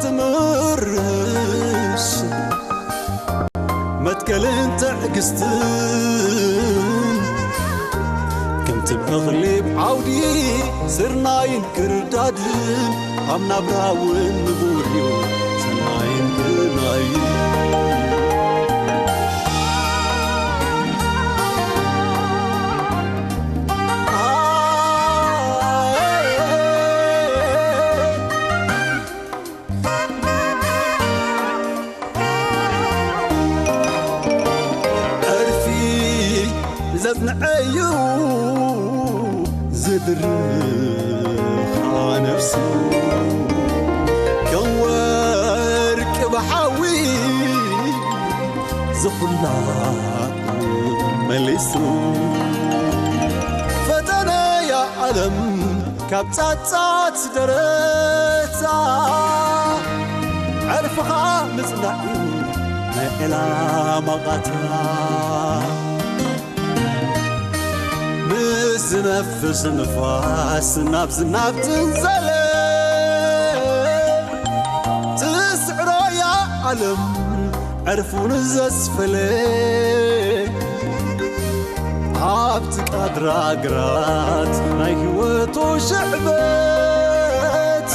ትምርሽ መትከልን ትዕግስትን ከምቲ እኽሊ ኣብ ዓውዲ ስርናይን ክርዳድን ኣብ ናብራ እውን ንቡር እዩ ሰናይን ግርናይን። ዕርፊ ዘጽንዐዩ ዝድርኻ ነፍሱ ከም ወርቂ ብሓዊ ዝኹላ መሊሱ ፈተነያ ዓለም ካብ ጻጻት ደረታ ዕርፍኻ ምጽናዕ እዩ ናይ ዕላማ ቓታ። ምስ ዝነፍስ ንፋስ ናብ ዝናብ ትንዘለ ትስዕሮያ ዓለም ዕርፉን ዘስፈለ ኣብቲ ቃድራ ግራት ናይ ህይወቱ ሽዕበት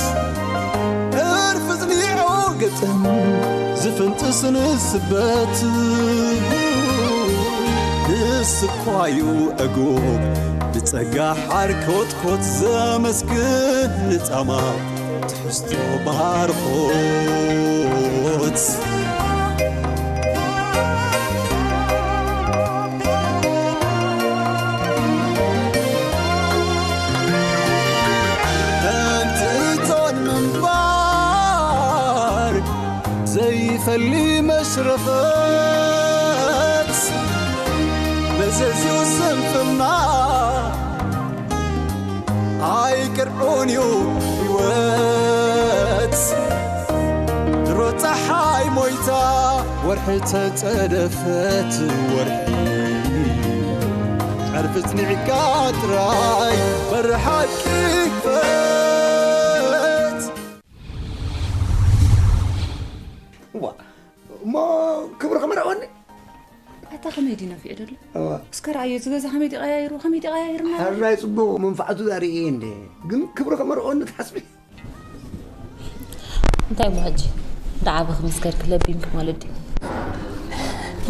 ዕርፊ ጽኒዑ ግጥም ዝፍንጥስ ንስበት ንስኳዩ ዕጉብ ብጸጋ ሓር ኮትኮት ዘመስግን ንጻማ ትሕዝቶ ባርኾት። ከምቲ እቶን ምንባር ዘይፈሊ መሽረፈት መዘዝኡ ስንፍና ኣይቅርዑን እዩ ህይወት ድሮ ፀሓይ ሞይታ ወርሒ ተፀደፈት ወርሒ ዕርፊ ፅኒዕካ ጥራይ በሪ ሓቂ ክፈት። እዋ እሞ ክብሪ ክመርዐወኒ ኣታ ከመይ ድዩ ነፊዑ ደሎ እዋ እስከ ረኣዮ እዚ ገዛ ከመይ ድዩ ቀያይሩ ከመይ ድዩ ቀያይርና ሕራይ ፅቡቕ መንፋዕቱ ኣርእየ እንደ ግን ክብሪ ከመርዐወኒ ትሓስቢ እንታይ እሞ ሕጂ ደዓበ ክምስከርክ ለቢምክ ማለት ድዩ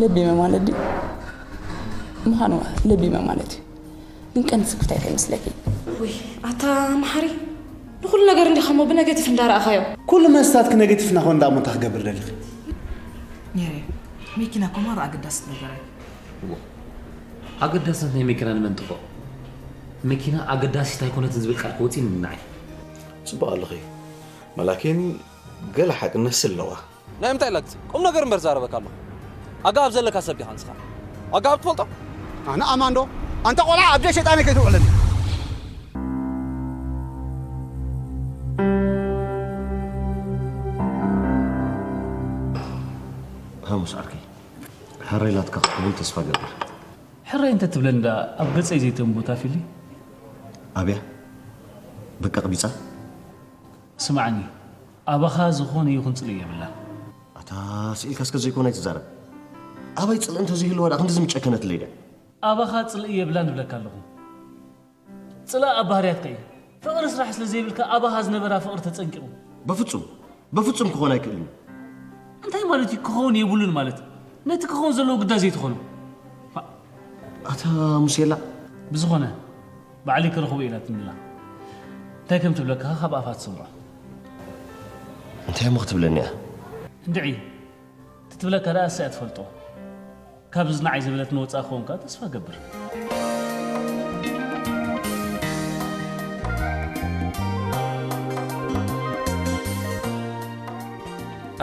ለቢመ ማለት ድዩ ምዃኑ ለቢመ ማለት እዩ ግን ቀንዲ ስክፍታይ እንታይ ይመስለኪ ውይ ኣታ መሓሪ ንኩሉ ነገር እንዲኻ እሞ ብነገቲፍ እንዳረኣኻዮ ኩሉ መስትታትኪ ነጌቲፍ ናኾ እንዳ እሞ እንታይ ክገብር ደሊኺ ሜሬ መኪና እኮ ማራ ኣገዳሲት ነገር እያ ኣገዳስነት ናይ መኪና ንመን ጥፍኦ? መኪና ኣገዳሲት ኣይኮነትን ዝብል ቃል ከወፅእኒ ንዓይ። ፅቡቕ ኣለኺ መላኪን ገለ ሓቅነትሲ ኣለዋ። ናይ ምንታይ ላግፂ ቁም ነገር እምበር ዛረበካ ኣለኹ። ኣገባብ ዘለካ ሰብ ዲኻ ንስኻ? ኣገባብ ትፈልጦ? ኣነ ኣማን ዶ? ኣንታ ቆልዓ ኣብ ሸጣነ ከይትውዕለኒ። ሃሙስ ዓርከይ፣ ሕራይ ናትካ ክትከውን ተስፋ እገብር። ሕራይ እንተትብለኒ ደኣ ኣብ ገጸይ ዘይተንቡ ታፊሊ። ኣብያ በቃ ቅቢጻ። ስምዓኒ፣ ኣባኻ ዝኾነ ይኹን ጽልኢ የብላን። ኣታ ስኢልካ እስከ ዘይኮነ ኣይትዛረብ። ኣባይ ጽልኢ እንተዘይህልዋ ደኣ ክንድዚ ምጨከነትለይ ድያ? ኣባኻ ጽልኢ የብላን እብለካ ኣለኹ። ጽላእ ኣብ ባህርያትካ እዩ። ፍቕሪ ስራሕ ስለ ዘይብልካ ኣባኻ ዝነበራ ፍቕሪ ተጸንቂቑ። በፍጹም በፍጹም ክኾን ኣይክእልን እዩ። እንታይ ማለት እዩ ክኸውን የብሉን ማለት? ነቲ ክኸውን ዘለዎ ግዳ ዘይትኾኖ። ኣታ ሙሴላ። ብዝኾነ ባዕለይ ክረኽቦ ኢላትኒ ኣላ። እንታይ ከም ትብለካ ካብ ኣፋ ትሰምዖ። እንታይ እሞ ክትብለኒ እያ? እንድዒ ትትብለካ ደኣ እሳ እያ ትፈልጦ። ካብዚ ንዓይ ዝበለት ንወፃእ ክኸውን ከዓ ተስፋ እገብር።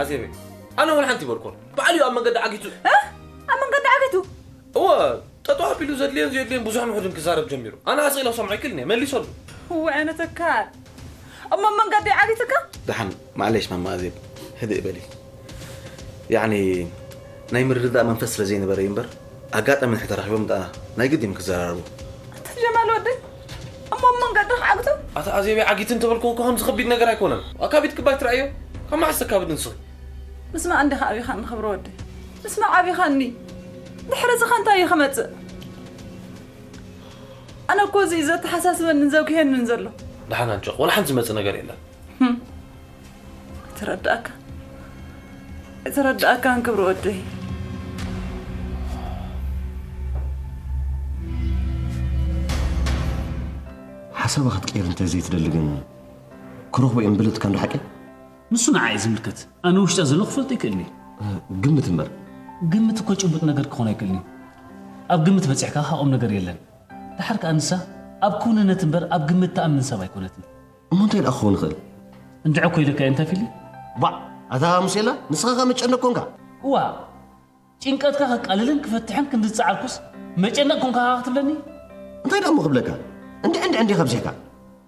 ኣዜበይ ኣነ ወላ ሓንቲ ይበልኩን በዓል እዩ ኣብ መንገዲ ዓጊቱ ኣብ መንገዲ ዓጊቱ እወ ጠጠው ኣቢሉ ዘድልዮን ዘየድልዮን ብዙሕን ውሑድን ክዛረብ ጀሚሩ ኣነ ኣስኢለ ክሰምዖ ኣይክእልን እየ መሊሰሉ እወ ኣነ ተካል እሞ ኣብ መንገዲ ዓጊትካ ደሓን ማዕለሽ ማማ ኣዜብ ህድእ በሊ ያዕኒ ናይ ምርድዳእ መንፈስ ስለ ዘይነበረይ እምበር ኣጋጣሚ እንድሕር ተራኺቦም ደኣ ናይ ግድን ክዘራረቡ። ኣታ ጀማል ወደይ እሞ ኣብ መንገዲ ክዓግቱ? ኣታ ኣዜበይ ዓጊት እንተበልኩኺ ከምዚ ከቢድ ነገር ኣይኮነን። ኣካቢድ ክባይ ትርእዮ? ካብ መዓስ ተካብዲ ንስኺ? ምስማዕ እንዲኻ ዓቢኻኒ ክብሪ ወደይ። ምስማዕ ዓቢኻኒ። ድሕሪ እዚ ኸ እንታይ እዩ ክመጽእ? ኣነ እኮ እዚ እዩ ዘተሓሳስበንን ዘጉህየንን ዘሎ። ደሓን ኣጆኺ፣ ወላ ሓንቲ ዝመጽእ ነገር የለን። ህም። ኣይተረድኣካ። ኣይተረድኣካን ክብሪ ወደይ። ሓሳባ ክትቅይር እንተ ዘይትደሊ ግን ክረኽቦ እየ ምበለትካ እንዶ ሓቂ? ንሱ ንዓ እዩ ዝምልከት። ኣነ ውሽጣ ዘሎ ክፈልጦ ይክእል እዩ። ግምት እምበር። ግምት እኮ ጭቡጥ ነገር ክኾን ኣይክእልን እዩ። ኣብ ግምት በጺሕካ ከኣ ቁም ነገር የለን። ደሓር ከኣ ንሳ ኣብ ክውንነት እምበር ኣብ ግምት ትኣምን ሰብ ኣይኮነትን። እሞ እንታይ ደኣ ክኸውን ይኽእል? እንድዒ እኮ ኢለካ እየ፣ እንታይ ፊሊ? ባዕ፣ ኣታ ሙሴላ፣ ንስኻ ከኣ መጨነቕ ኮንካ። እዋ፣ ጭንቀትካ ከቃልልን ክፈትሕን ክንዲ ዝጸዓርኩስ መጨነቕ ኮንካ ከኣ ክትብለኒ? እንታይ ደኣ እሞ ክብለካ? እንድዒ እንድዒ እንዲኻ ኣብዚሕካ።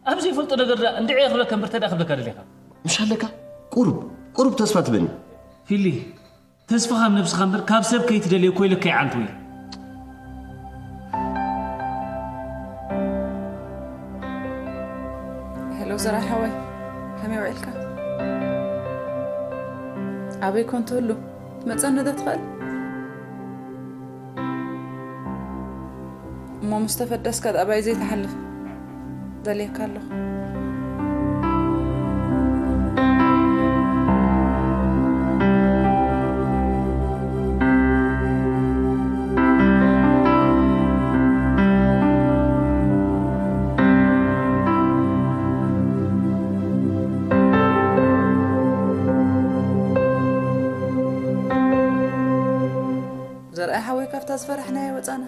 ኣብ ዘይፈልጦ ነገር ደኣ እንድዒ እየ ክብለካ እምበር እንታይ ደኣ ክብለካ ደሊኻ? ምሽ ኣለካ? ቁሩብ፣ ቁሩብ ተስፋ ትበኒ። ፊሊ፣ ተስፋኻ ኣብ ነብስኻ እምበር ካብ ሰብ ከይትደልዮ እኮ ኢለካ እየ ዓንቱ ወይ። ሄሎ ዘርኣይ ሓወይ፣ ከመይ ውዒልካ? ኣበይ ኮን ትህሉ? ትመጸኒ ዶ ትኽእል? እሞ ምስ ተፈደስካ ኣባይ ዘይትሓልፍ? ደልየካ ኣለኹ። ዘርኣይ ሓወይ፣ ካብታ ዝፈራሕናዮ ወጻና።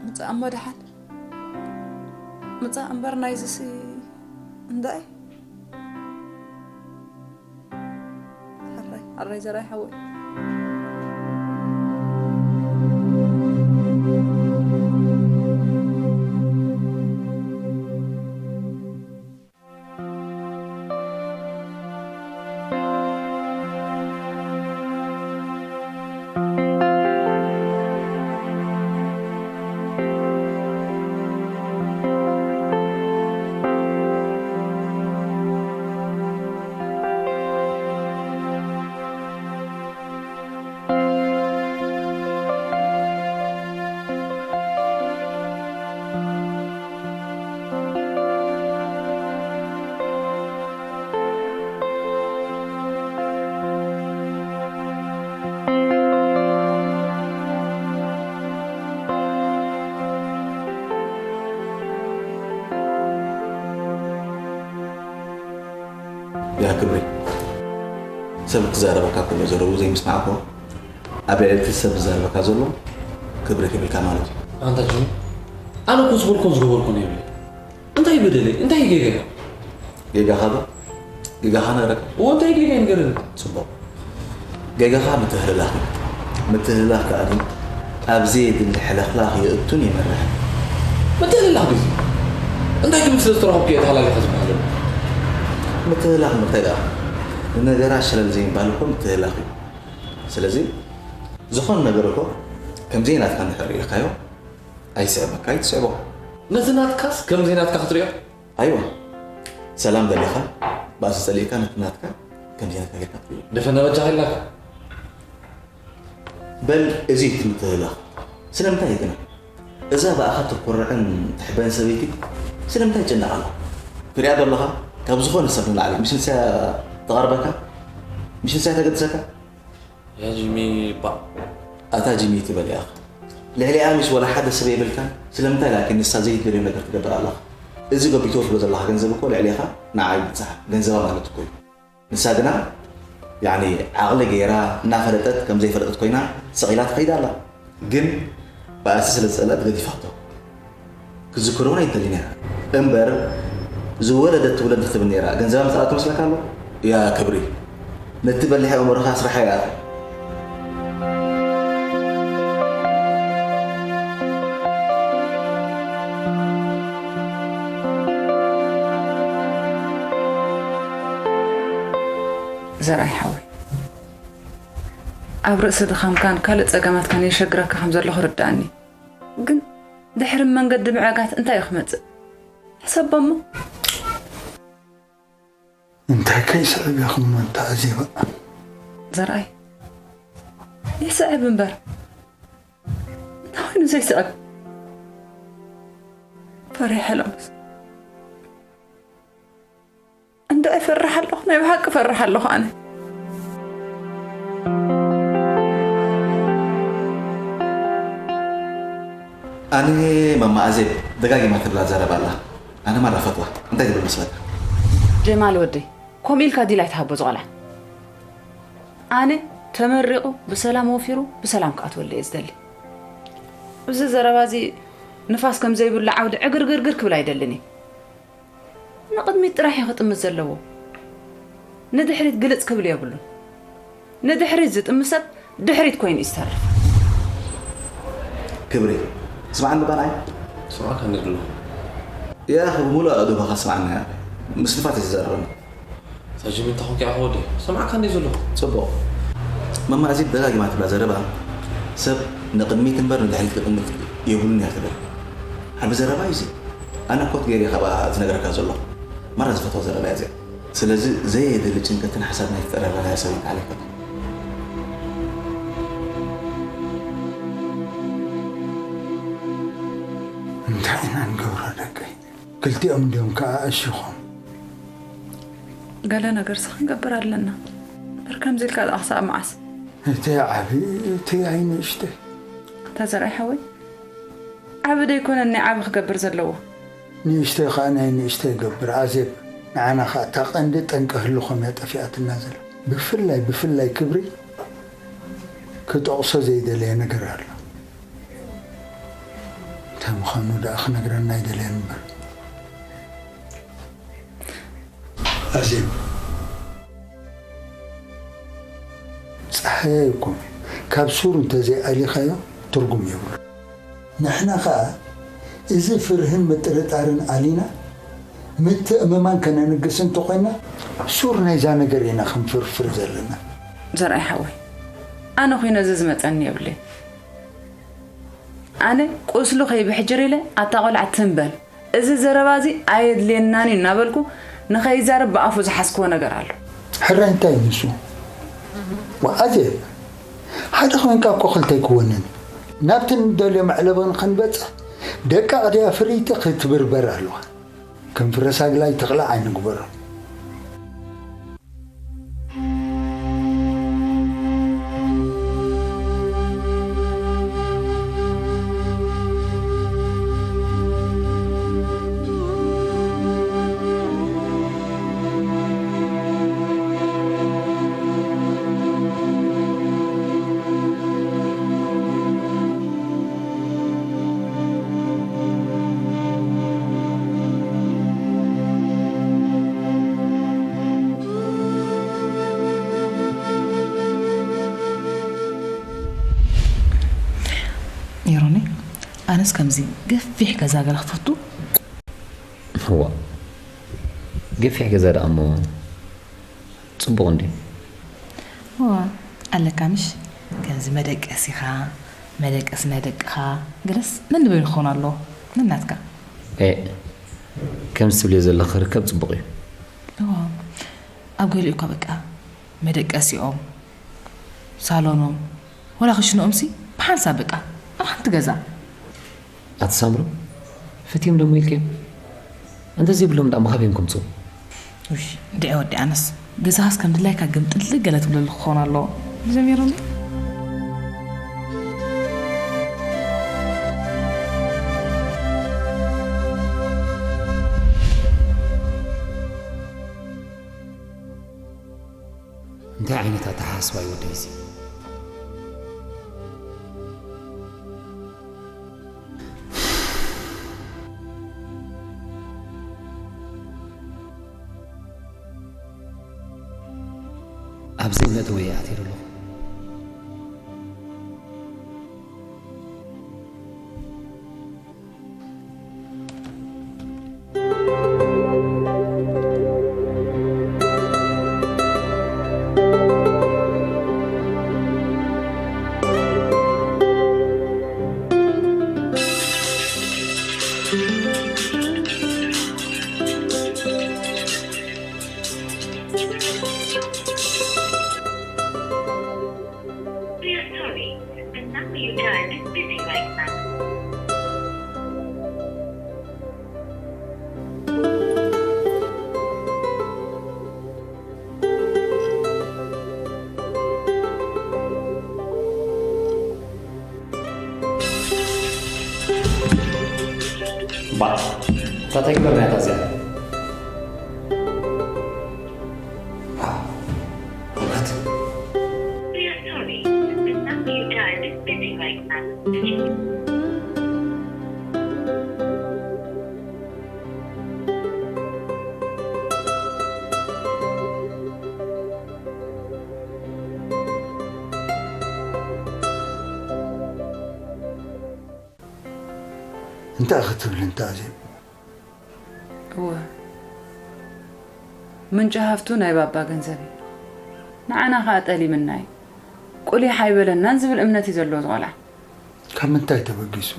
ምጻእ እሞ ደሓን ምጻእ እምበር፣ ናይዝሲ እንታይ? ሓራይ፣ ሓራይ ዘርኣይ ሓወይ። ያ ክብሪ፣ ሰብ ክዛረበካ ከሎ ዘረቡ ዘይምስማዕ እኮ ኣብ ልዕሊ እቲ ሰብ ዝዛረበካ ዘሎ ክብሪ ከይብልካ ማለት እዩ። ኣንታ ጆን፣ ኣነ እኮ ዝበልኮን ዝገበርኮን የብለይ። እንታይ በደለይ? እንታይ ጌጋ? ጌጋኻ ዶ? ጌጋኻ ነግረካ። እዎ፣ እንታይ ጌጋ ንገረኒ። ጽቡቕ። ጌጋኻ ምትህልላኽ እዩ። ምትህልላኽ ከኣ ኣብ ዘየድሊ ሕልኽላኽ የእቱን ይመርሕን። ምትህልላኽ ድዩ? እንታይ ግን ስለ ዝተረኸብኩ እየ ተሃላሊኸ ዝበሃል ዘሎ? ምትህልላኽ ምርታይ ደኣ? ንነገራት ሸለል ዘይምባል እኮ ምትህልላኽ እዩ። ስለዚ፣ ዝኾነ ነገር እኮ ከምዘይ ናትካ እንድሕር ሪእኻዮ፣ ኣይስዕበካ፣ ኣይትስዕቦ። ነቲ ናትካስ ከምዘይ ናትካ ክትሪኦ? ኣይዋ፣ ሰላም ደሊኻ፣ ባእሲ ጸሊእካ ነቲ ናትካ ከምዘይ ናትካ ጌርካ ትሪኦ። ደፈነ በጃኻ ኢላካ። በል፣ እዚ እዩ እቲ ምትህልላኽ። ስለምንታይ ግና? እዛ ብኣኻ ትኩርዕን ትሕበን ሰበይቲ ስለምንታይ ትጭነቕ ኣላ? ትሪኣ ዶ ኣለኻ? ካብ ዝኾነ ሰብ ንላዕሊ ምሽ ንሳ ተቐርበካ? ምሽ ንሳ ተገድሰካ? ያ ጂሚ፣ ባእ። ኣታ ጂሚ ትበል ኢኻ። ልዕሊኣ ምሽ ወላ ሓደ ሰብ የብልካን? ስለምንታይ ላኪን ንሳ ዘይትደልዮ ነገር ትገብር ኣለኻ? እዚ ጎቢትዎ ትብሎ ዘለኻ ገንዘብ እኮ ልዕሌኻ ንዓይ ይብጽሓ። ገንዘባ ማለት እኮ እዩ። ንሳ ግና፣ ያዕኒ፣ ዓቕሊ ገይራ እናፈለጠት ከም ዘይፈለጠት ኮይና ሰቒላ ትኸይድ ኣላ። ግን ባእሲ ስለ ዝጸልኣት ገዲፋቶ። ክዝክሮ እውን ኣይትደልን እያ። እምበር፣ ዝወለደት ትውለድ ክትብል ነይራ። ገንዘባ ምጽኣት መስለካ ኣሎ? ያ ክብሪ፣ ነቲ በሊሕ ኣእምሮኻ ስራሓዮ ኣኺ። ዘርኣይ ሓወይ፣ ኣብ ርእሲ ድኻምካን ካልእ ጸገማትካን የሸግረካ ከም ዘሎ ክርድኣኒ። ግን ድሕሪ መንገዲ ምዕጋት እንታይ እዩ ክመጽእ? ሕሰቦ እሞ። እንታይ ከይስዕብ ኢኹም ኣንታ ኣዜባ? ዘርኣይ፣ ይስዕብ እምበር፣ እንታይ ኮይኑ ዘይስዕብ? ፈሪሐ ሎምስ። እንዶ እፈርሕ ኣለኹ፣ ናይ ብሓቂ እፈርሕ ኣለኹ ኣነ። ኣነ ማማ ኣዜብ ደጋጊማ ትብላ ዘረባ ኣላ። ኣነ ማራ ፈትዋ። እንታይ ትብል መስለካ? ጀማል ወደይ፣ ከምኡ ኢልካ ዲል ኣይትሃቦ ዝቖልዓ። ኣነ ተመሪቑ ብሰላም ወፊሩ ብሰላም ክኣትወለይ እየ ዝደሊ። እዚ ዘረባ እዚ ንፋስ ከም ዘይብሉ ዓውዲ ዕግርግርግር ክብል ኣይደልን እየ። ንቕድሚት ጥራሕ እዩ ክጥምት ዘለዎ። ንድሕሪት ግልጽ ክብል የብሉን። ንድሕሪት ዝጥምት ሰብ ድሕሪት ኮይኑ እዩ ዝተርፍ። ክብሪ፣ ስምዓኒ ባልዓይ። ስምዓካ እንድሎ። ያኺ፣ ብሙሉእ ኣእዱባኻ ስምዓኒ። ምስ ንፋት እዩ ዝዛረበኒ። ሳጅም እንተ ኾንካ ኢኻ ወደይ፣ ሰማዕካ እንድዩ ዘለኹ። ጽቡቕ። መማእዚት ደጋጊማ ትብላ ዘረባ፣ ሰብ ንቕድሚት እምበር ንድሕሪት ክጥምት የብሉን እያ ትብል። ዓቢ ዘረባ እዩ እዚ። ኣነ ኮት ገይረ እየ ካብኣ ዝነግረካ ዘለኹ። ማራ ዝፈትዋ ዘረባ እያ እዚኣ። ስለዚ ዘየድሊ ጭንቀትን ሓሳብን ኣይትጠራርበላ እያ ሰበይቲ ዓሌት። እንታይ ኢና ንገብሮ ደቀይ? ክልቲኦም እንድዮም ከኣ ኣእሺኾም። ገለ ነገርሲ ክንገብር ኣለና። እምበር ከምዚ ኢልካ ደኣ ክሳብ መዓስ? እቲ ዓቢ፣ እቲ ኣይ ንእሽተይ። ኣታ ዘርኣይ ሓወይ፣ ዓቢ ደይኮነኒ ዓቢ ክገብር ዘለዎ። ንእሽተይ ከኣ ናይ ንእሽተይ ይገብር። ኣዜብ፣ ንዓና ከኣ እታ ቀንዲ ጠንቂ ህልኾም እያ ጠፊኣትና ዘላ። ብፍላይ፣ ብፍላይ ክብሪ ክጠቕሶ ዘይደለየ ነገር ኣሎ። እንታይ ምዃኑ ደኣ ክነግረና ኣይደለየን እምበር። ኣዜብ፣ ጸሓያይ እኮ ካብ ሱሩ እንተዘይኣሊኻዮ ትርጉም የብሉ። ንሕና ኸኣ እዚ ፍርህን ምጥርጣርን ኣሊና ምትእምማን ከነንግስ እንተኾይና፣ ሱር ናይዛ ነገር ኢና ክንፍርፍር ዘለና። ዘርኣይ ሓወይ፣ ኣነ ኹይነ እዚ ዝመጸኒ የብለይ። ኣነ ቁስሉ ከይብሕጅር ኢለ ኣታ ቆልዓ ትም በል፣ እዚ ዘረባ እዚ ኣየድልየናን እዩ እናበልኩ ንኸይዛረብ ብኣፉ ዝሓዝክዎ ነገር ኣሎ። ሕራይ እንታይ እዩ ንሱ? ወኣዜ ሓደ ኮይንካ እኮ ክልተ ኣይክወንን። ናብቲ ንደልዮ መዕለቢ ንኽንበጽሕ ደቃቕ ድያ ፍርይቲ ክትብርበር ኣለዋ። ከም ፍረ ሳግላይ ትቕላዕ ኣይንግበሮ። ሜሮነይ፣ ኣነስ ከምዚ ገፊሕ ገዛ ገለ ክትፈቱ? እዋ፣ ገፊሕ ገዛ ደኣ እሞ ጽቡቕ እንድዩ። እዋ፣ ኣለካ ምሽ? ከምዚ መደቀሲኻ፣ መደቀሲ ናይ ደቅኻ፣ ገለስ ነንበይኑ ክኸውን ኣለዎ። ነናትካ። ኤእ፣ ከምዚ ትብልዮ ዘለኺ ክርከብ ጽቡቕ እዩ። እዋ፣ ኣብ ገሊኡ እኳ በቃ መደቀሲኦም፣ ሳሎኖም፣ ወላ ክሽንኦምሲ ብሓንሳብ በቃ ኣብ ሓንቲ ገዛ። ኣቲ ሳምሩ፣ ፈትዮም ደሞ ኢልክዮም? እንተዘይብሎም ደኣ መኻብ እዮም ከምጽኡ። ውይ፣ እንድዒ ወዲ ኣነስ፣ ገዛኻስ ከም ድላይካ ግምጥልጥል ገለ ትብለሉ ክኸውን ኣለዎ። ጀሚሩኒ። እንታይ ዓይነት ኣተሓሳስባ እዩ ወደይ እዚ? ኣብ ዘይመእተዊ እየ ኣትየሩ ኣለኹ። ባዕ፣ እታ እንታይ ግበርና እያ እዚኣ? እውነት? We are sorry, the number you dialed is busy right now. እንታይ ክትብል እንተ ኣዜብ? እወ፣ ምንጪ ሃፍቱ ናይ ባባ ገንዘብ እዩ። ንዓና ኸኣ ጠሊምና እዩ። ቁሊሕ ኣይበለናን ዝብል እምነት እዩ ዘለዎ እዚ ቖልዓ። ካብ ምንታይ ተበጊሱ?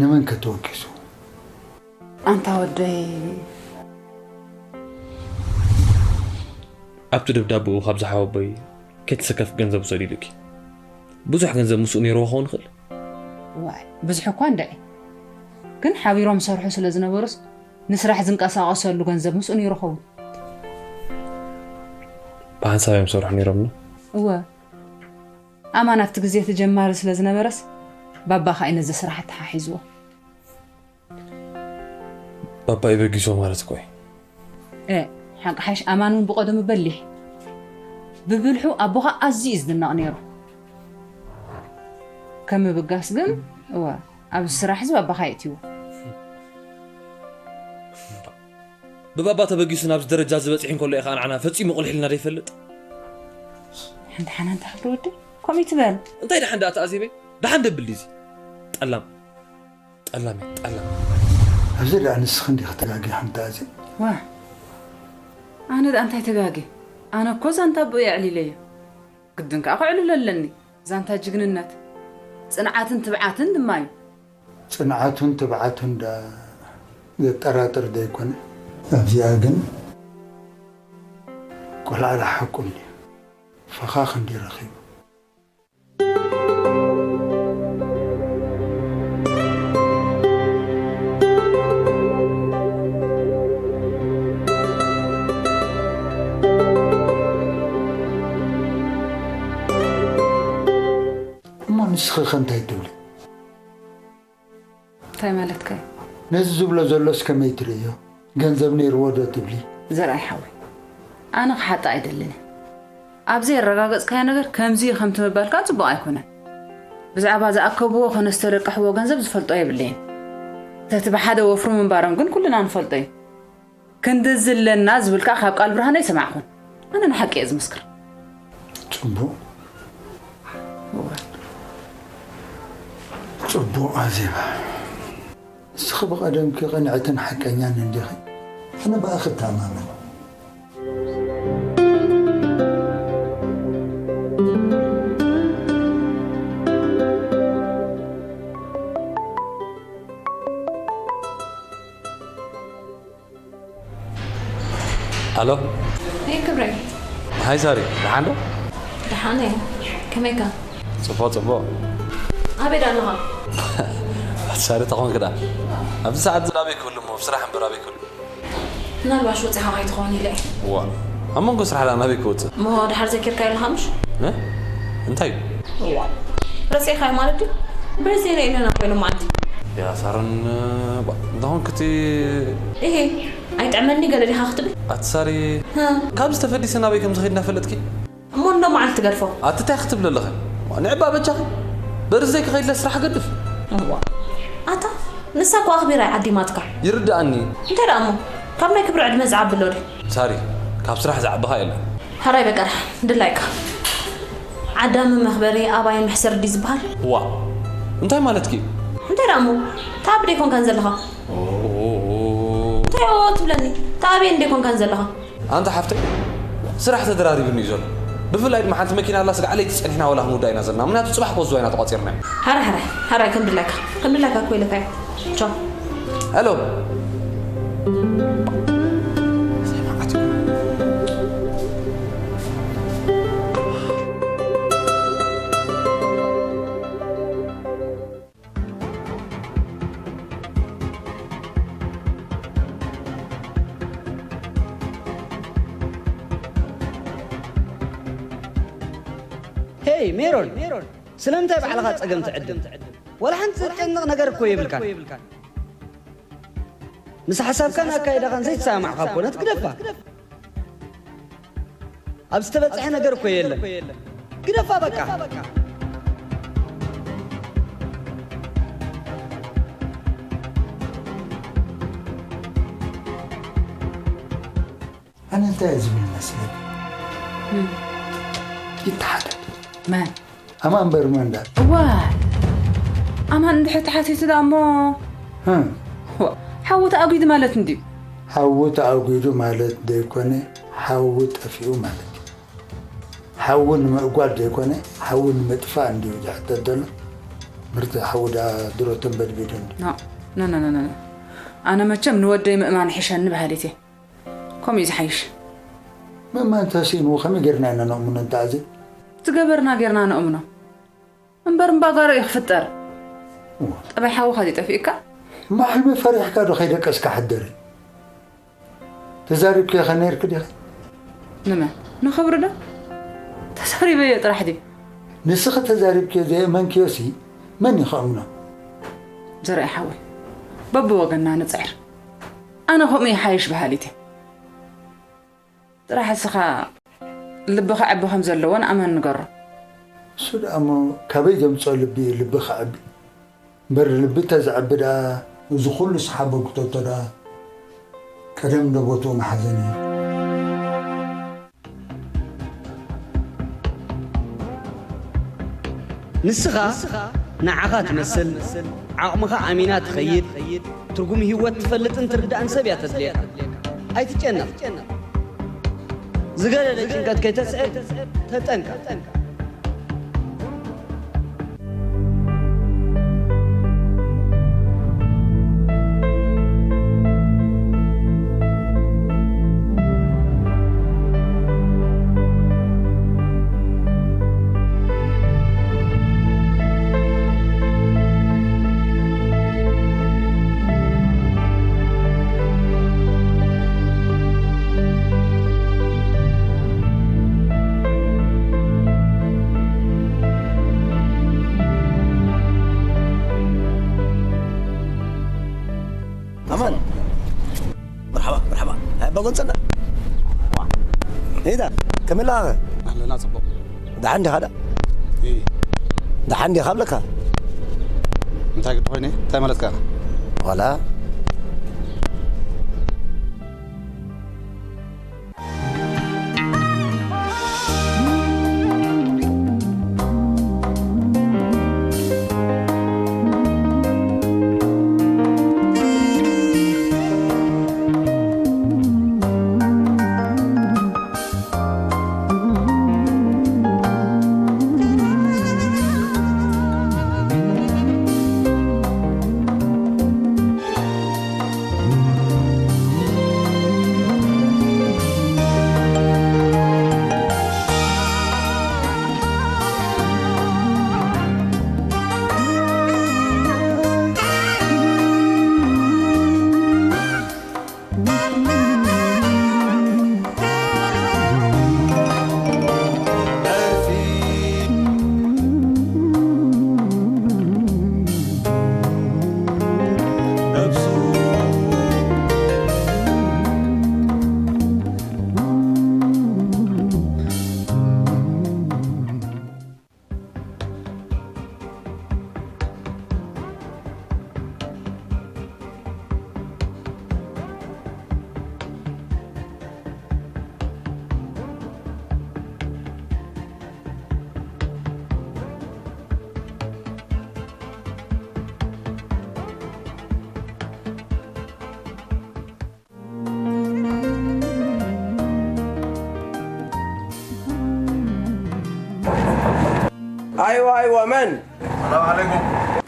ንመን ከ ተወኪሱ? ኣንታ ወደይ። ኣብቲ ደብዳብኡ ካብ ዝሓወቦይ ከይተሰከፍ ገንዘብ ውሰድ ኢሉኪ። ብዙሕ ገንዘብ ምስኡ ነይርዎ ክኸውን ይኽእል። ዋይ ብዙሕ እኳ እንድዒ፣ ግን ሓቢሮም ዝሰርሑ ስለ ዝነበሩስ ንስራሕ ዝንቀሳቐሰሉ ገንዘብ ምስኡ ነይሩ ኸውን። ብሓንሳብ እዮም ዝሰርሑ ነይሮም ዶ? እወ፣ ኣማን ኣብቲ ግዜ እቲ ጀማሪ ስለ ዝነበረስ ባባ ኸኣ እዩ ነዚ ስራሕ ኣተሓሒዝዎ። ባባ እዩ በጊስዎ ማለት እኮ እዩ። እ ሓቂ ሓይሽ ኣማን እውን ብቐደሙ በሊሕ ብብልሑ ኣቦኻ ኣዝዩ እዩ ዝድነቕ ነይሩ። ከም ምብጋስ ግን እወ ኣብዚ ስራሕ እዚ ባባኻ የእትይዎ። ብባባ ተበጊሱ ናብዚ ደረጃ እዚ በፂሑ እንከሎ ኢኻ ንዓና ፈፂሙ ቁልሕ ኢልና ዘይፈልጥ። ሓንቲ ሓናን ተኽብሪ ወዲ ከምኡ ይትበል። እንታይ ደሓን ደኣ ተኣዚበይ ደሓን ደብል ድዚ ጠላም ጠላም ጠላም። ኣብዚ ደኣ ንስኺ እንዲኺ ተጋጊ ሓንቲ ኣዜ። ዋ ኣነ ደኣ እንታይ ተጋጊ? ኣነ እኮ ዛንታ ኣቦይ ኣዕሊለዮ። ግድን ከኣ ከዕልሎ ኣለኒ። ዛንታ ጅግንነት፣ ጽንዓትን ትብዓትን ድማ እዩ። ጽንዓቱን ትብዓቱን ደኣ ዘጠራጥር ደይኮነ። ኣብዚኣ ግን ቆልዓ ደኣ ሓቁ እንድዩ። ፈኻኽ እንድዩ ረኺቡ። እሞ ንስኺ ኸ እንታይ ትብሊ? እንታይ ማለትካ እዩ? ነዚ ዝብሎ ዘሎስ ከመይ ትርእዮ? ገንዘብ ነይርዎ ዶ ትብሊ? ዘርኣይ ሓወይ፣ ኣነ ክሓጥእ ኣይደልን እየ። ኣብ ዘየረጋገጽካዮ ነገር ከምዚ እዩ ከምቲ ምባል ከኣ ጽቡቕ ኣይኮነን። ብዛዕባ ዝኣከብዎ ኾነ ዝተለቅሕዎ ገንዘብ ዝፈልጦ የብለይን። ተቲ ብሓደ ወፍሩ ምንባሮም ግን ኩልና ንፈልጦ እዩ። ክንድዚ ኣለና ዝብል ከኣ ካብ ቃል ብርሃን ኣይሰማዕኩን። ኣነ ንሓቂ እየ ዝምስክር። ጽቡቕ እወ። ጽቡቕ ኣዜብ። ንስኺ ብቐደምኪ ቅንዕትን ሓቀኛን እንዲኺ። ኣነ ብኣኺ እተኣማመን። ኣሎ። ሄይ ክብረይ። ሃይ ሳሪ፣ ደሓን ዶ? ደሓን እየ። ከመይካ? ጽቡቕ ጽቡቕ። ኣበይ ዳ ኣለኻ? ሳሪ ተኾንክ ዳ? ኣብዚ ሰዓት እዚ ናበይ ክህሉ እሞ፣ ብስራሕ እምበር ኣበይ ክህሉ? ምናልባሽ ወጺኻ ከይትኸውን ኢለ እየ። ዋ፣ ኣብ መንጎ ስራሕ ዳ ናበይ ክወጽእ? እሞ ድሓር ዘኪርካ ኣለኻ ምሽ? እ? እንታይ እዩ? ዋ፣ ረሲዕካዮ ማለት ድዩ? ብርዚ ኢለ ኢለና ኮይኑ መዓልቲ። ያ ሳሮን፣ ባ፣ እንተኾንክ እቲ እሄ፣ ኣይጥዕመኒ ገለ ዲኻ ክትብል? ኣቲ ሳሪ፣ እ። ካብዚ ተፈዲሰ ናበይ ከም ዝኸይድ እናፈለጥኪ? እሞ እንዶ መዓልቲ ትገድፎ። ኣቲ እንታይ ክትብሊ ኣለኺ? ንዕባ በጃኺ። በርዚ ዘይክኸይድለ ስራሕ ገድፍ። እዋ፣ ኣታ ንሳ እኮ ኣኽቢራ እያ ዓዲማትካ። ይርድኣኒ። እንታይ ደኣ እሞ፣ ካብ ናይ ክብሪ ዕድመ ዝዓቢ ኣሎ ድዩ? ሳሪ፣ ካብ ስራሕ ዝዓቢ ኸኣ የለን። ሕራይ በቃ ደሓን፣ ድላይካ። ዓዳሚ መኽበሪ ኣባይን መሕሰሪ ድዩ ዝበሃል? ዋእ፣ እንታይ ማለትኪ እዩ? እንታይ ደኣ እሞ፣ ተኣቢ ዶ ኣይኮንካን ዘለኻ? ኦኦኦ። እንታይ ኦኦ ትብለኒ? ተኣቢ እንዶ ኣይኮንካን ዘለኻ? ኣንታ ሓፍተይ፣ ስራሕ ተደራሪቡኒ እዩ ዘሎ። ብፍላይ ድማ ሓንቲ መኪና ኣላ፣ ስጋዕ ለይቲ ጸኒሕና ዋላ ክንውዳ ኢና ዘለና። ምኽንያቱ ጽባሕ ኮዝዋ ኢና ተቋጺርና። ሕራይ፣ ሕራይ፣ ሕራይ፣ ከም ድላይካ፣ ከም ድላይካ እኮ ኢለካ እየ። ቻው። ሄሎ። ሄይ ሜሮን፣ ስለምንታይ ባዕልኻ ጸገም ትዕድም? ዋላ ሓንቲ ዘጨንቕ ነገር እኮ የብልካን። ምስ ሓሳብካን ኣካይዳኻን ዘይተሰማማዕካ እኮ ነቲ ግደፋ። ኣብ ዝተበጽሐ ነገር እኮ የለን። ግደፋ በቃ። ኣነ እንታይ እየ ዝብል መስለኒ? ይተሓተት። መን? ኣማን በርመንዳ። ዋይ ኣማን እንድሕር ተሓቲቱ ዳ እሞ እ፣ ዋ፣ ሓዊ ተኣጒዱ ማለት እንድዩ። ሓዊ ተኣጒዱ ማለት ዘይኮነ፣ ሓዊ ጠፊኡ ማለት እዩ። ሓዊ ንምእጓድ ዘይኮነ፣ ሓዊ ንምጥፋእ እንድዩ ዝሕተት ዘሎ። ምርቲ ሓዊ ዳ ድሮ ተንበድቢዱ እንድዩ። ኖ ኖ ኖ ኖ ኖ። ኣነ መቸም ንወደይ ምእማን ይሕሸኒ በሃሊት እየ። ከምኡ እዩ ዝሓይሽ። ምእማን ተሲእንዎ ከመይ ጌርና ኢና ነእምኖ እንተኣዜ? ዝገበርና ጌርና ነእምኖ። እምበር እምባጓሮ እዩ ክፍጠር። ጠባይ ሓውኻ ድዩ ጠፊእካ? ማሕልሚ ፈሪሕካ ዶ ከይደቀስካ ሕደሪ? ተዛሪብክዮ ከ ነይርክ ዲኺ? ንመን? ንኽብሪ ዶ? ተዛሪበዮ ጥራሕ ድዩ? ንስኺ ተዛሪብክዮ ዘየእመንክዮሲ መን እዩ ከእምኖ? ዘርኣይ ሓወይ በብወገንና ንፅዕር። ኣነ ከምኡ ይሓይሽ በሃሊት እየ። ጥራሕ እስኻ ልቢ ከዕቢ ከም ዘለዎ ንኣማን ንገሮ። እሱ ደኣ እሞ ካበይ ዘምፅኦ ልቢ እዩ ልቢ ከዕቢ? እምበር ልቢ ተዝዕቢ ደኣ እዚ ኩሉ ሰሓቦ ክተቶ ደኣ ቀደም ዶ ቦትኡ ምሓዘ ነይሩ? ንስኻ ንዓኻ ትመስል፣ ዓቕምኻ ኣሚና ትኸይድ፣ ትርጉም ህይወት ትፈልጥን ትርዳእን ሰብ እያ ተድልየካ። ኣይትጨነቕ። ዝገደደ ጭንቀት ከይተስዕብ ተጠንቀቕ። ኣማን መርሓባ መርሓባ ኣባ ጎንፀና ኢዳ ከመይ ኣለኻ ኣለና ፅቡቕ ደሓን ዲኻ ዳ እይ ደሓን ዲኻ ኣለካ እንታይ ግዲ ኮይነ እንታይ ማለትካ ዋላ أيوة أيوة من؟ السلام عليكم.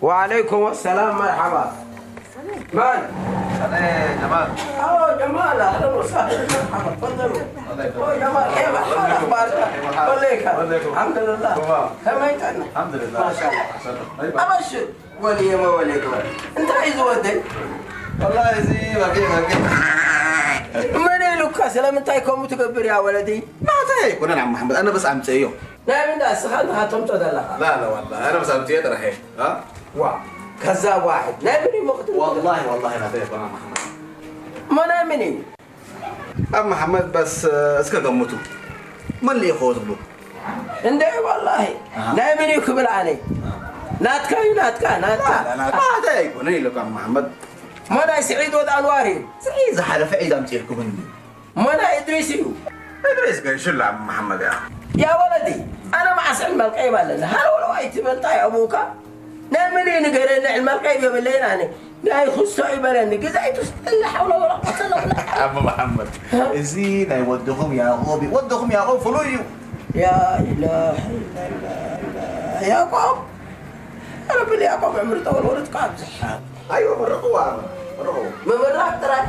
وعليكم السلام مرحبا. من؟ أنا جمال. أوه جمال أهلا وسهلا مرحبا تفضلوا. أوه جمال كيف حالك أخبارك؟ كلك الحمد لله. تمام. كما يتعنى. الحمد لله. ما شاء الله. طيب. أبشر. ولي ما وليك ولا. أنت عايز ودي؟ والله زي ما في ما في. من لك سلام أنت يكون متكبر يا ولدي؟ ما تهيك ولا عم محمد أنا بس عم تسيو. لا من ده السخان هاتم تدلها. لا لا والله أنا بس عم تيجي راح ها. وا. كذاب واحد. لا من مقتل. والله والله ما تهيك ولا محمد. እሞ ናይ መን እዩ? ኣብ መሓመድ በስ እስከ ገምቱ። መን ልኢኽዎ ትብሉ? እንደ ወላሂ ናይ መን እዩ ክብል ኣነ ናትካ እዩ ናትካ ናትካ። ናተይ ኣይኮነን ኢለካ መሓመድ። እሞ ናይ ስዒድ ወድ ኣንዋር እዩ። ስዒድ ዝሓለፈ ዒድ ኣምፂእኩምኒ። እሞ ናይ እድሪስ እዩ። እድሪስ ገይሹላ መሓመድ እያ። ያ ወለዲ ኣነ መዓስ ዕልመል ቀይብ ኣለኒ ሃለውለው ኣይትበልጣ ያ ኣቡካ ናይ መን እዩ ንገረኒ ዕልመል ቀይብ የብለይን ኣነ ናይ ክስቶ ይበለኒ ግዛይቱ ስለ ሓውለውለው ቀተለኹ ኣቦ መሓመድ እዚ ናይ ወድኹም ያዕቆብ እዩ። ወድኹም ያዕቆብ ፍሉይ እዩ። ያ ኢላህ ኢላህ ያዕቆብ ረብል ያዕቆብ ዕምሪ ጠወል ወለድካ ኣብዝሕ ኣይወ መረቕዋ መረቕዎ ምምራቅ ጥራይ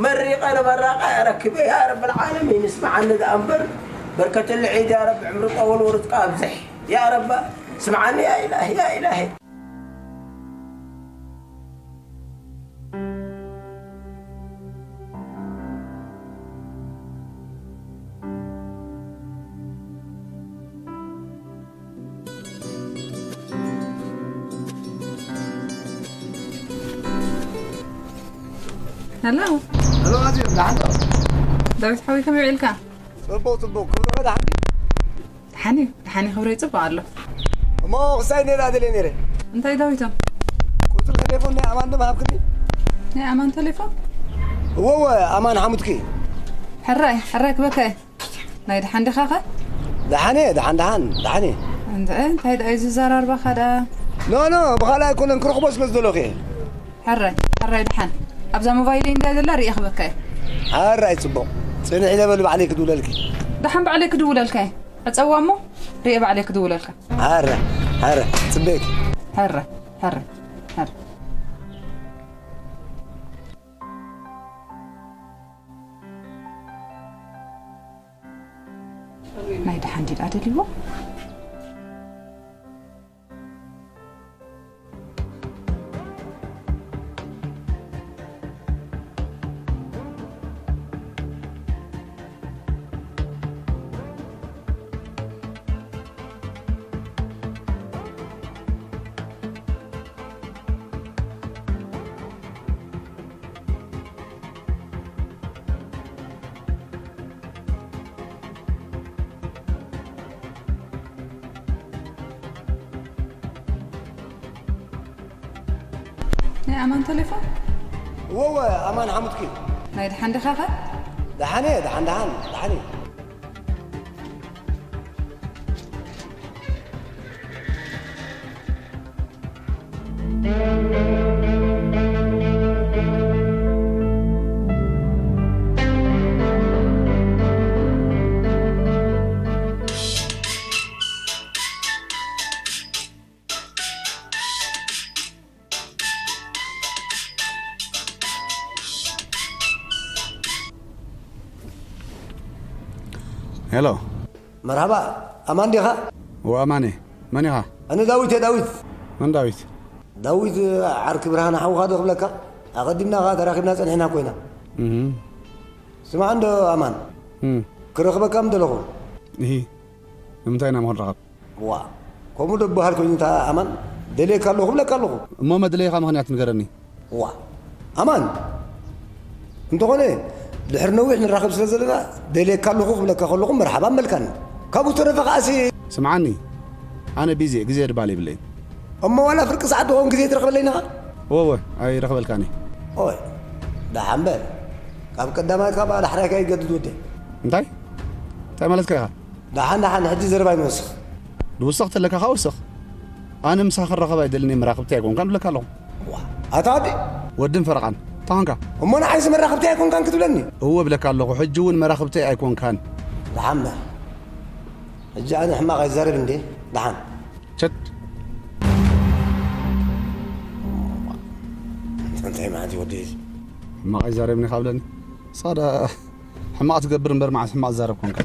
መሪቀ ንመራቃ ያረክበ ያ ረብ ልዓለሚን እስምዓኒ ደኣ እምበር በርከትሊ ዒድ ያ ረብ ዕምሪ ጠወል ወርድካ ኣብዝሕ ያ ረብ ስምዓኒ ያ ኢላሂ ያ ኢላሂ ሄሎ ሄሎ ኣዜብ ደሓን ዶ? ዳዊት ሓወይ ከመይ ውዒልካ? ጽቡቕ ጽቡቕ ክብሪ ደሓን ድዩ? ደሓን እዩ ደሓን እዩ ክብረይ ጽቡቕ ኣሎ። እሞ ክሳይ ነይራ ደልየ ነይረ። እንታይ ዳዊቶም? ቁጽሪ ቴሌፎን ናይ ኣማን ዶ ምሃብክኒ? ናይ ኣማን ቴሌፎን? እወ እወ ኣማን ሓሙትኪ። ሕራይ ሕራይ ክበካ እየ። ናይ ደሓን ዲኻ ኸ? ደሓን እየ፣ ደሓን ደሓን፣ ደሓን እየ። እንድዒ እንታይ ደኣ እዩ ዝዘራርባኻ ደኣ? ኖ ኖ፣ ብኻልእ ኣይኮነን፣ ክረኽቦ ስለ ዝደለኹ እየ። ሕራይ፣ ሕራይ ደሓን። ኣብዛ ሞባይለይ እንድያ ዘላ ርእየ ክበካ እየ። ሕራይ ጽቡቕ። ጽንሒ ኢለ በሊ ባዕለይ ክድውለልኪ። ደሓን ባዕለይ ክድውለልካ እየ። ዕጸዋ እሞ ርእየ ባዕለይ ክድውለልካ። ሕራይ፣ ሕራይ፣ ጽበየኪ። ሕራይ፣ ሕራይ፣ ሕራይ። ናይ ደሓን ድዩ ደኣ ደልይዎ? ናይ ኣማን ተሌፎን? እወ እወ ኣማን ሓሙትኪ። ናይ ደሓን ዲኻ ኸ? ደሓን እየ ደሓን ደሓን ደሓን እየ። ሄሎ መርሃባ ኣማን ዲኻ? እወ ኣማን እየ። መን ኢኻ? ኣነ ዳዊት እየ ዳዊት። መን ዳዊት? ዳዊት ዓርኪ ብርሃነ ሓውኻ ዶ ክብለካ? ኣቐዲምና ኸኣ ተራኺብና ጸኒሕና እኮ ኢና። እህ። ስማዕ እንዶ ኣማን። እም። ክረኽበካ ምደለኹ። እሂ። ንምንታይ ኢና እሞ ክንራኸብ? ዋእ ከምኡ ዶ ይበሃል ኮይኑ እታ ኣማን ደልየካ ኣለኹ ክብለካ ኣለኹ። እሞ መድለይኻ ምኽንያት ንገረኒ። ዋእ ኣማን እንተኾነ ድሕሪ ነዊሕ ንራኸብ ስለ ዘለና ደልየካ ኣለኹ ክብለካ ከለኹ መርሓባ ምበልካኒ። ካብኡ ዝተረፈ ከኣሲ። ስምዓኒ ኣነ ቢዚ እየ ግዜ ድባል የብለይን። እሞ ዋላ ፍርቂ ሰዓት ትኸውን ግዜ ትረኽበለይ ኢኻ? እወ እወ ኣይረኽበልካን እየ። ኦይ ደሓን በል ካብ ቀዳማይ ካብ ዳሕራይካ ይገድድ ወደይ። እንታይ እንታይ ማለትካ ኢኻ? ደሓን ደሓን ሕጂ ዘረባ ይንወስኽ። ድውስኽ ተለካ ከኣ ውስኽ። ኣነ ምሳኻ ክራኸብ ኣይደልን እየ መራኽብተይ ኣይኮንካን እብለካ ኣለኹ። ዋ ኣታ ወዲ። ወድን ፈረቓን እንታይ ኾንካ? እሞ ንዓይሲ መራኽብተይ ኣይኮንካን ክትብለኒ? እወ እብለካ ኣለኹ ሕጂ እውን መራኽብተይ ኣይኮንካን። ደሓን በል ሕጂ ኣነ ሕማቕ ኣይዛረብ እንዴ? ደሓን። ቸድ። እንታይ ማለት እዩ ወደይ እዚ? ሕማቕ ኣይዛረብን ኢኻ ብለኒ። ንስኻ ደኣ ሕማቕ ትገብር እምበር መዓስ ሕማቕ ትዛረብ ኮንካ?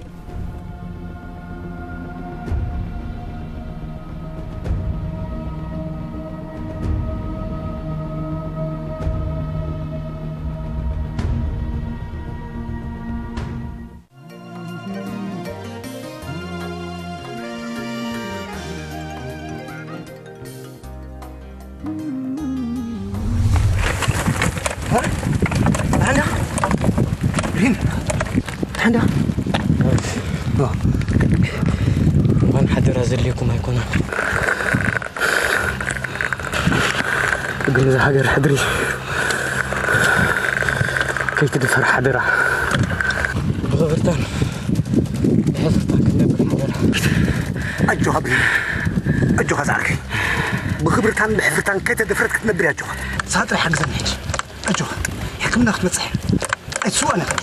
ሪን፣ ሓንዳ። እንኳን ሓደራ ዘድልየኩም ኣይኮነን። ግን እዛ ሃገር ሕድሪ ከይትድፈር ሓደራ። ብኽብርታን ብሕፍርታን ክንነብር ሓደራ። ኣጆኻ ብኒ፣ ኣጆኻ ጻዕርከይ። ብኽብርታን ብሕፍርታን ከይተደፍረት ክትነብር ኣጆኻ። ሳጥሪ ሓግዘኒ ሕጂ። ኣጆኻ፣ ሕክምና ክትበጽሕ ኣይትስዋእና ኣጆኻ።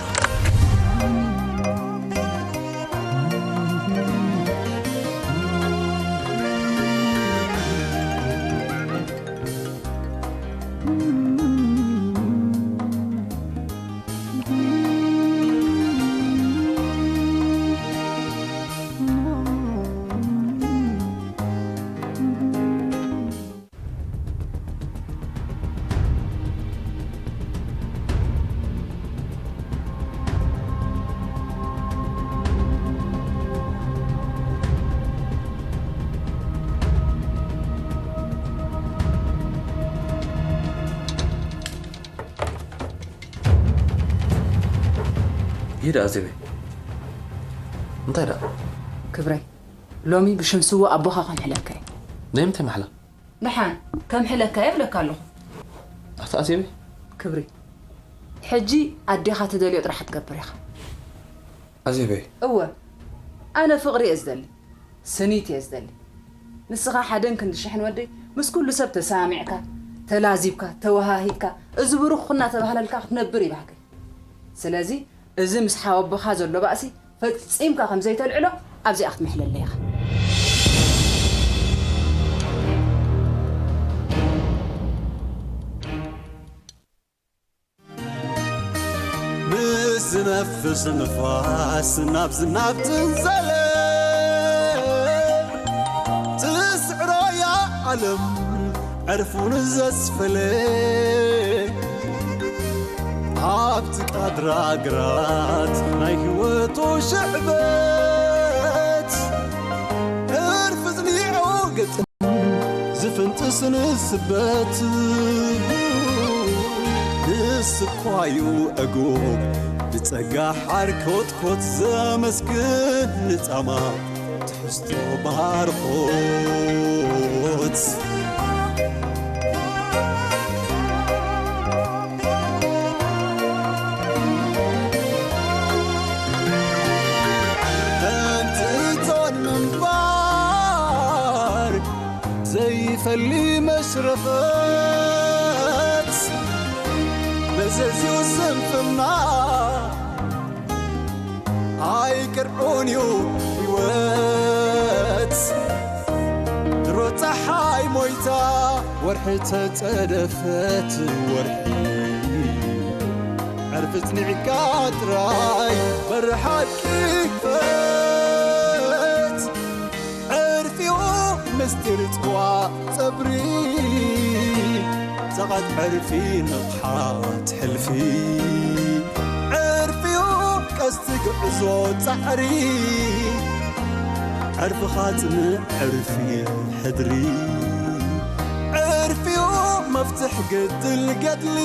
ይዳ ኣዜበይ፣ እንታይ ደኣ? ክብረይ፣ ሎሚ ብሽም ስዉእ ኣቦኻ ከምሕለካ እየ። ናይ ምንታይ ማሕላ? ደሓን፣ ከምሕለካ እየ እብለካ ኣለኹ። ኣታ ኣዜበይ? ክብሪ፣ ሕጂ ኣዴኻ ትደልዮ ጥራሕ ክትገብር ኢኻ። ኣዜበይ? እወ፣ ኣነ ፍቕሪ እየ ዝደሊ፣ ስኒት እየ ዝደሊ። ንስኻ ሓደን ክንዲ ሽሕን ወደይ ምስ ኩሉ ሰብ ተሰማሚዕካ፣ ተላዚብካ፣ ተወሃሂድካ፣ እዚ ብሩኽ እናተባህለልካ ክትነብር እዩ ባህገይ። ስለዚ፣ እዚ ምስ ሓወቦኻ ዘሎ ባእሲ ፈጺምካ ከም ዘይተልዕሎ ኣብዚኣ ክትምሕለለይ ኢኻ። ምስ ዝነፍስ ንፋስ ናብዚ ናብ ትንዘለ ትስዕሮ እያ ዓለም ዕርፉን ዘስፈለ ኣብቲ ቃድራ ግራት ናይ ህይወቱ ሽዕበት ዕርፊ ዝኒዑ ግጥም ዝፍንጥስ ንስበት ንስኳዩ ዕጉብ ብጸጋ ሓር ኮትኮት ዘመስግን ንጻማ ትሕዝቶ ባርኾት ከምቲ እቶን ምንባር ዘይፈሊ መሽረፈት መዘዝዩ ስንፍና ኣይቅርዑን እዩ ህይወት ድሮ ፀሓይ ሞይታ ወርሒ ተፀደፈት ወርሒ ዕርፊ ፅኒዕካ ጥራይ በሪ ሓቂ ክፈት ዕርፊኡ ምስጢር ፅዋ ፀብሪ ጸቓት ዕርፊ ንቕሓት ሕልፊ ዕርፊኡ ቀስቲ ግዕዞ ጻዕሪ ዕርፍኻ ጽንዕ ዕርፊ ሕድሪ ዕርፊኡ መፍትሕ ግድል ገድሊ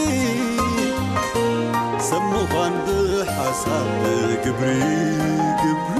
ሰብ ምዃን ብሓሳብ ግብሪ ግብሪ